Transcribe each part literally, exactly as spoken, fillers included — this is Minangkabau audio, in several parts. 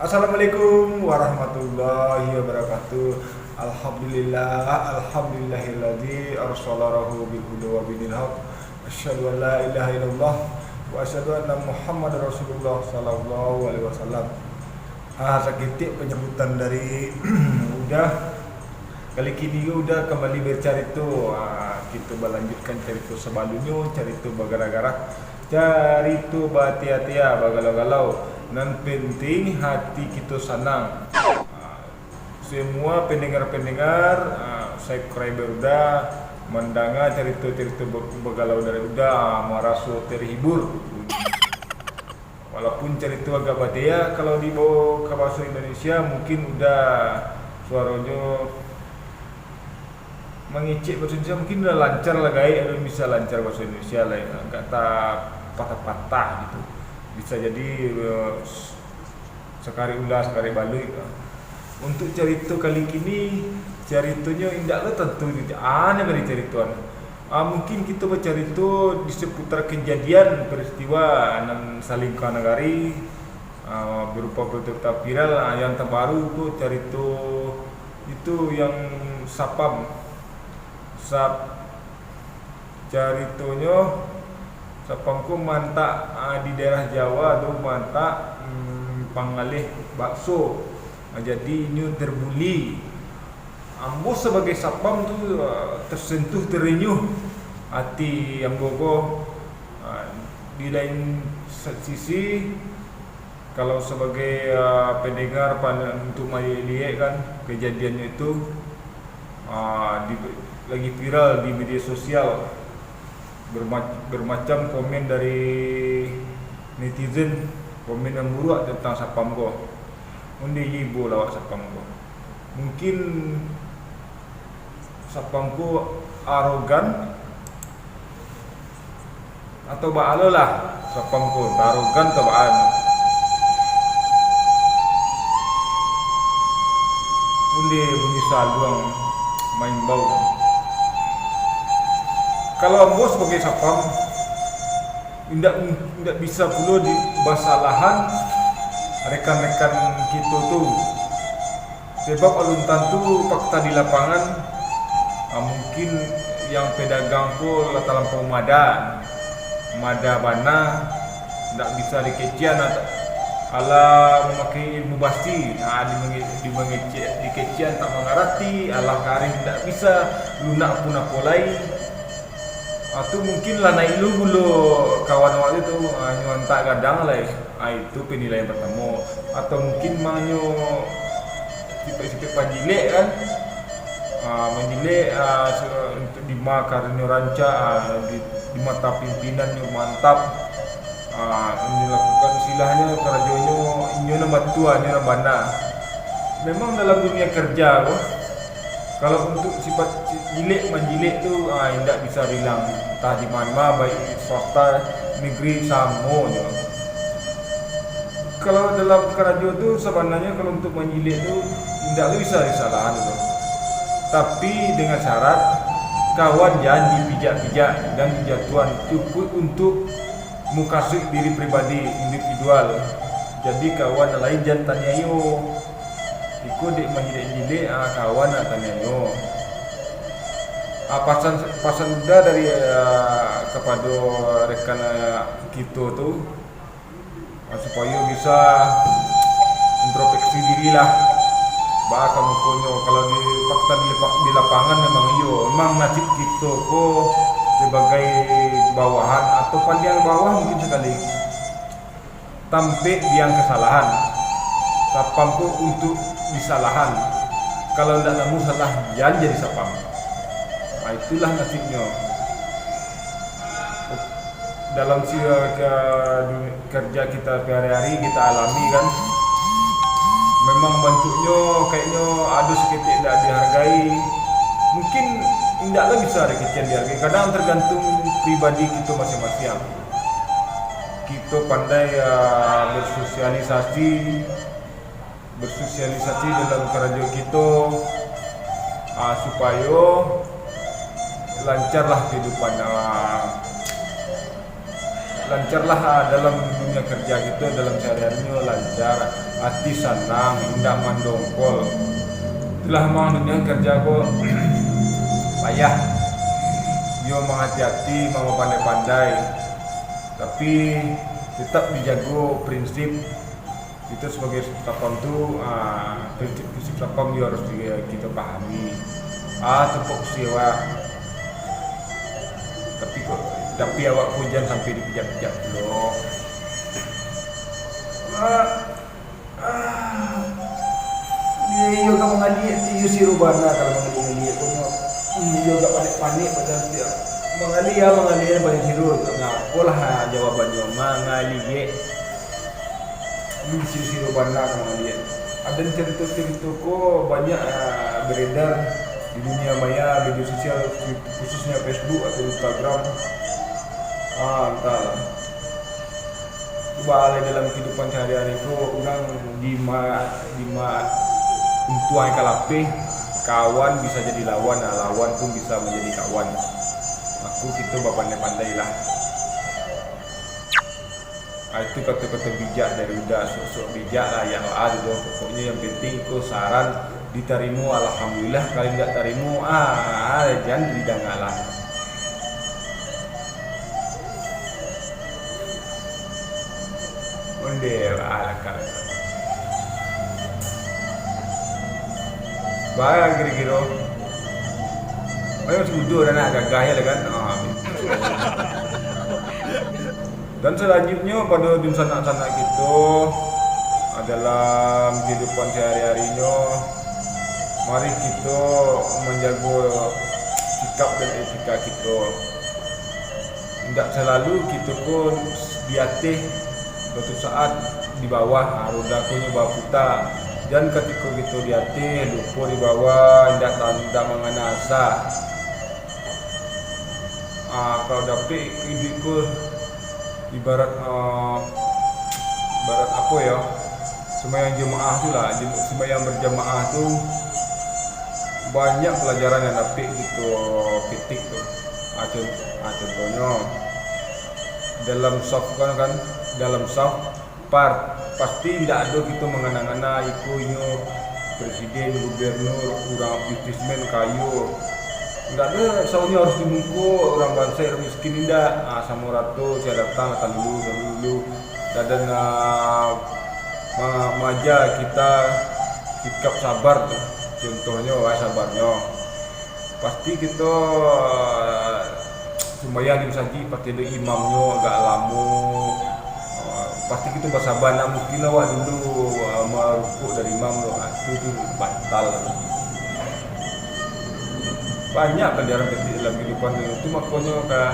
Assalamualaikum warahmatullahi wabarakatuh. Alhamdulillah, alhamdulillahilladzi arsala rasulahu bil huda wa dinil haq. Asyhadu an la ilaha illallah wa asyhadu anna Muhammadar Rasulullah sallallahu alaihi wasallam. Ah, saketek panyambutan dari Uda. Kali kini Uda kambali bacarito. Ah, kito balanjutkan carito sabalumnyo, carito bagara-gara, carito batia-tia, bagalau-galau. Nan penting hati kito sanang. Ah, semua pendengar-pendengar, ah, subscriber Uda, mandanga carito-carito ba-, bagalau dari Uda, ah, maraso terhibur. Walaupun carito agak batia, kalau dibawa ka bahaso Indonesia, mungkin Uda suaronyo mangecek bahaso Indonesia, mungkin Uda lancar lah, gaek Uda bisa lancar bahaso Indonesia lah, agak tapatah-patah gitu. Bisa jadi, eh, s-, sakarik ulah, sakarik baluik lah. Untuk carito kali kini, caritonyo indak lo tantu, aneh kali carito an. Ah, mungkin kito bacarito di seputar kejadian peristiwa nan salingka nagari, ah, berupa berita viral, ah, yang terbaru tu carito itu yang Sapam. Sap-, caritonyo Sapam ko mantak, ah, di daerah Jawa tu mantak, mm, pangaleh bakso. Ah, jadi inyo terbuli. Ambo sabagai Sapam tu, ah, tersentuh, terenyuh ati ambo ko, ah, di lain sa-, sisi, kalau sabagai, ah, pendengar pan-, untuk maliek-liek kan kejadiannyo itu, ah, di, lagi viral di media sosial, berma-, bermacam komen dari netizen, komen yang buruk tentang Sapam ko. Onde ibo lawak Sapam ko. Mungkin Sapam ko arogan atau baa lo lah, Sapam ko arogan atau baa. Onde bunyi saluang maimbau. Kalau ambo sabagai Sapam, indak, indak bisa pulo di-, basalahan rekan-rekan kito tu. Sebab alun tantu fakta di lapangan, ah, mungkin yang pedagang ko lah talampau mada, mada bana, ndak bisa dikecekan, alah mamakai ilmu basi, ah, di mange-, di mangecek, dikecekan tak mangarati, alah kareh ndak bisa, lunak pun apo lai. Ah, tu mungkin lah naik lu gulo kawan awak tu, ah, nyo antak gadang lai. Ah, itu penilaian pertamo. Atau mungkin manyo sipek-sipek pajilek kan. Ah, manjilek, ah, se-, untuk dima karanyo rancak, ah, di, di mata pimpinan nyo mantap. Ah, inyo lakukan istilahnyo karajonyo, inyo nan batua, inyo nan bana. Memang dalam dunia kerja ko, kalau untuk sifat jilek manjilek tu, ah, indak bisa diilang. Entah di mana, baik swasta, negeri, samo nyo. Kalau dalam karajo tu, sabananyo kalau untuk manjilek tu, indak tu bisa disalahan tu. Tapi dengan syarat, kawan jan dipijak-pijak, jan dijatuahan, cukuik untuk mukasuik diri pribadi, individual. Jadi kawan nan lain jan taniayo. Iko dek manjilek-jilek, ah, kawan nan taniayo. Ah, pasan, pasan Uda dari, ah, kapado rekan, ah, kito tu, ah, supayo bisa introspeksi diri lah. Baa ka mukonyo, kalau di fakta di lepa-, di lapangan memang iyo, memang nasib kito ko sebagai bawahan atau paliang bawah mungkin sakali. Tampek biang kasalahan. Sapam ko untuk disalahan. Kalau ndak namuah salah, jan jadi sapam. Ah, itulah nasibnyo. Dalam si-, ke-, kerja kita hari-hari kita alami kan, memang bantuknyo kayaknyo ado saketek ndak dihargai. Mungkin indak lah bisa dikecekan dihargai. Kadang tergantung pribadi kito masing-masing. Kito pandai, ah, bersosialisasi, bersosialisasi dalam karajo kito, ah, supayo lancarlah kehidupan, ah, lancarlah, ah, dalam dunia kerja kito, dalam sehari-harinyo lancar. Ati sanang, indak mandongkol. Itulah mah dunia kerja ko payah. Yo mangati-ati, mangapandai-pandai. Tapi tetap dijago prinsip. Kito sabagai satpam tu, ah, prinsip-prinsip satpam yo harus di-, kito pahami. Ah, tupok si awak. Tapi kok, tapi awak ko jan sampai dipijak-pijak pulo. Ah, ah. Iyo, iyo ka mangaliak, iyo siro bana kalau mangaliak-ngaliak ko nyo. Hmm, iyo agak panek-panek padahal tu yo. Mangaliak, mangaliak, banyak siro. Nah, apolah, ah, jawabannyo, mangaliak. Hmm, siro-siro bana ka mangaliak. Adan carito-carito ko banyak, ah, beredar di dunia maya, media sosial, khususnya Facebook atau Instagram. Ah, antahlah. Cubo lah dalam kehidupan sehari-hari ko, urang dima-, dima untuang ka lapeh, kawan bisa jadi lawan, nah, lawan pun bisa manjadi kawan. Mako kito bapandai-pandai lah. Ah, itu kato-kato bijak dari Uda, sok-sok bijak lah, yang lah tu doh. Pokoknyo yang penting ko saran ditarimo, alhamdulillah. Kalau indak tarimo, ah, jan didanga lah. Onde, ah, lah, kalau. Bah, kiro-kiro. Oh, masih mudo dah nak gagah yo lah kan. Ah, amin. Dan salanjuiknyo, pado dunsanak-sanak kito, dalam kehidupan sahari-harinyo, mari kito manjago sikap dan etika kito. Indak salalu kito ko di ateh, suatu saat di bawah, ha, roda ko nyo baputa. Jan katiko kito di ateh, lupo di bawah, indak ta-, indak mangana asa. Ah, kalau dapek iduik ko ibarat, ah, ibarat apo yo? Sumbayang jamaah tu lah, jem-, sumbayang berjamaah tu banyak pelajaran yang dapek kito petik tu. Ah, con-, ah, contohnyo, dalam saf kan, kan, dalam saf, Par, pasti indak ado kito mangana-ngana iko inyo presiden, gubernur, urang bisnismen kayo. Indak ado saunyo harus di muko, urang bansaik, urang miskin, indak. Ah, samo rato, sia datang, datang dulu, datang dulu. Dadan, ah, ma-, maaja kita sikap sabar tu. Contohnyo, ah, sabarnyo. Pasti kito, eh, sumbayang di masajik, pasti ado imamnyo agak lamo. Eh, pasti kito basaba, ndak mungkin awak dulu, eh, marukuk dari imam tu. Ah, tu, tu batal. Banyak pelajaran petik dalam kehidupan tu. Tu makonyo ka,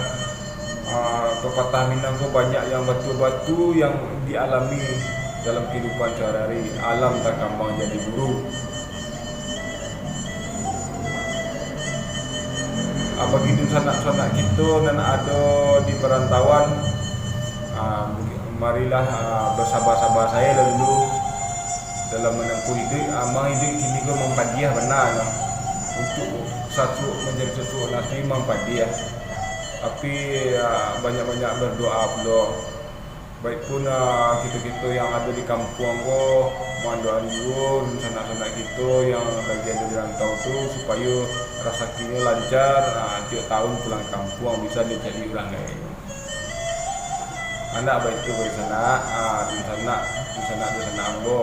eh, pepatah Minang tu banyak yang batua-batua yang dialami dalam kehidupan sehari-hari. Alam takambang jadi guru. Ah, bagi dunsanak-sanak kito nan ado di parantauan, ah, marilah, ah, basaba-saba sajo lah dulu dalam manempuh iduik. Ah, mangko iduik kini ko mampadiah bana, nah. Untuak sasuok mancari sasuok nasi mampadiah. Tapi, ah, banyak-banyak berdoa pulo. Baik pun, ah, kito-kito yang ado di kampuang ko, mandoakan juo dunsanak-sanak kito yang lagi ado di rantau tu, supayo rasakinyo lancar, ah, tiok tahun pulang kampuang, bisa dicari urang lain. Anak baik tu, baik sanak, ah, dunsanak, dunsanak, dunsanak ambo.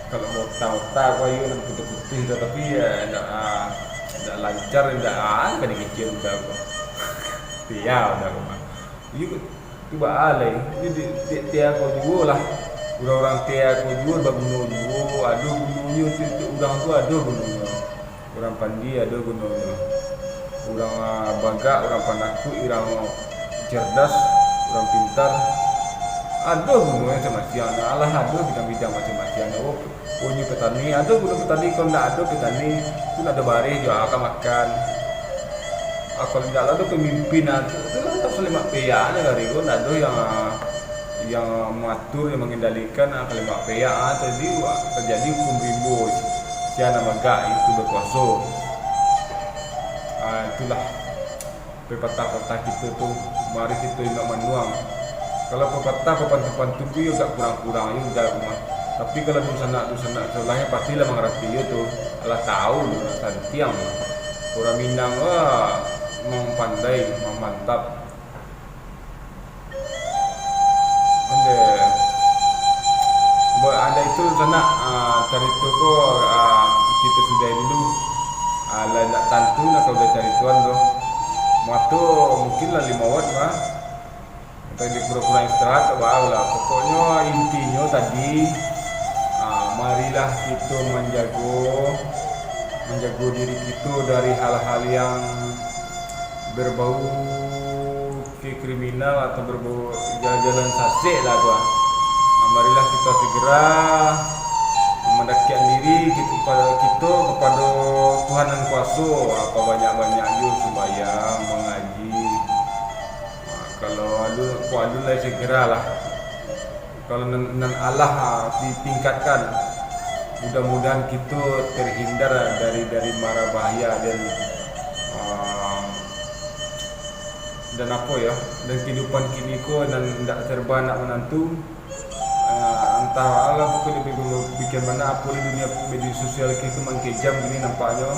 Kalau mota-mota ko ayo nan putih-putih tu, tapi, ya, ndak, ah, ndak lancar, ndak, ah, kena kecil udah ko. Iya, udah ko, Mak. Iyo, tu baa lai. Ini di, di, tia ko juo lah. Urang-urang tia ko juo baguno juo. Ado gunonyo tu, tu urang tu ado gunonyo. Urang pandi ado gunonyo. Urang, ah, bagak, urang panakuik, urang cerdas, urang pintar. Ado gunonyo samasiang. Nah, alah ado bidang-bidang macam-macam. Oh, Oh, inyo petani, ado guno petani, kalau ndak ado petani, tu ndak ado bareh juo ka makan. Ah, kalau ndak ado pemimpin, ah, tu, tu lah tak salimak peyak nyo kari ko, ndak ado yang, ah, yang maatur, yang mangendalikan, ah, kalimak peyak, ah, jadi, wah, terjadi hukum rimbo, sia nan bagak itu bakuaso. Ah, itulah. Pepatah-patah kito tu, mari kito indak manuang. Kalau papatah, papantun-pantun tu yo agak kurang-kurang yo udah rumah. Tapi kalau dunsanak-dunsanak sabalahnyo pastilah mangarati yo tu. Alah tahu lah santiang. Urang Minang wah memang pandai, memang mantap. Onde. Buat anda itu sanak, ah, carito ko, ah, kito sudahi dulu. Ah, lah indak tantu nah kalau udah caritoan tu. Mato mungkin lah limo watt mah. Atau dia pura-pura istirahat, tak bau lah. Pokoknyo intinyo tadi, ah, marilah kito manjago, manjago diri kito dari hal-hal yang berbau ke kriminal atau berbau jalan-jalan sasek lah tu, ah. Ah, marilah kita segera mendekatkan diri kita kepada, kita kepada Tuhan yang kuaso, ah, banyak-banyak jo sembahyang, mengaji. Ah, kalau alun, kok alun lai segera lah. Kalau nan, nan alah, ah, ditingkatkan, mudah-mudahan kita terhindar dari, dari mara bahaya dan, ah, dan apo yo, dan kehidupan kini ko nan ndak serba nak menantu. Ah, antah alah pokok di bikin bana apo di dunia media sosial kini tu mangkejam gini nampaknyo.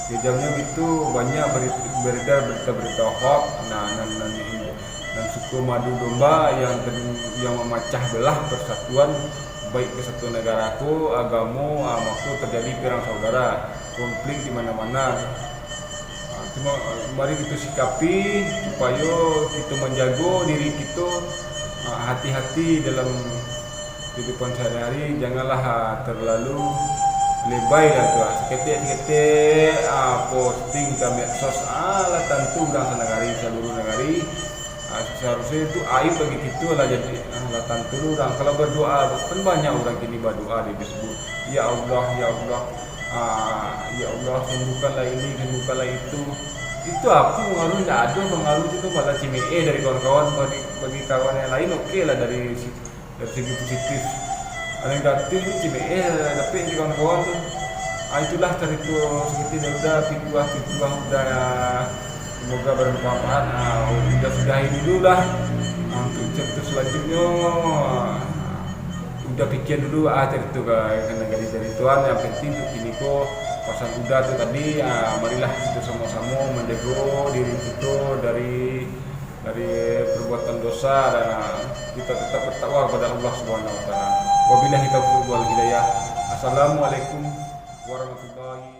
Kejamnyo itu banyak beri-, beredar berita-berita hoax, nah, nan, nan, nan suko madu domba yang ter-, yang memacah belah persatuan, baik kesatuan negara ko, agamo, ah, mako terjadi perang saudara, konflik di mana-mana. Ah, cuma, ah, mari kito sikapi supayo kito manjago diri kito, ah, hati-hati dalam kehidupan sehari-hari, janganlah, ah, terlalu lebay lah tu, ah. Saketek-saketek, ah, posting ka medsos, ah, lah tantu urang sanagari, saluruh nagari. Ah, seharusnyo itu aib bagi kito lah, jadi, ah, lah tantu urang. Kalau berdoa, kan banyak urang kini berdoa di Facebook, "Ya Allah, ya Allah, ah, ya Allah, sembuhkanlah ini, sembuhkanlah itu." Itu apo pengaruh? Ndak ado pengaruh itu, malah cimeeh dari kawan-kawan. Bagi, bagi kawan yang lain, oke lah dari si-, dari segi positif. Negatif ni cimeeh dapek di kawan-kawan tu. Ah, itulah carito saketek dari Uda, pituah-pituah Uda. Semoga bermanfaat. Ah, Uda sudahi dulu lah. Ah, untuk carito selanjutnyo, ah, Uda pikia dulu, ah, carito ka, ka nagari dari Tuhan. Yang penting untuk kini ko, pasan Uda tu tadi, ah, marilah kita samo-samo manjago diri kito dari dari perbuatan dosa dan, ah, kita tetap bertakwa kepada Allah Subhanahu wa Taala. Wabillahi taufiq wal hidayah. Assalamualaikum warahmatullahi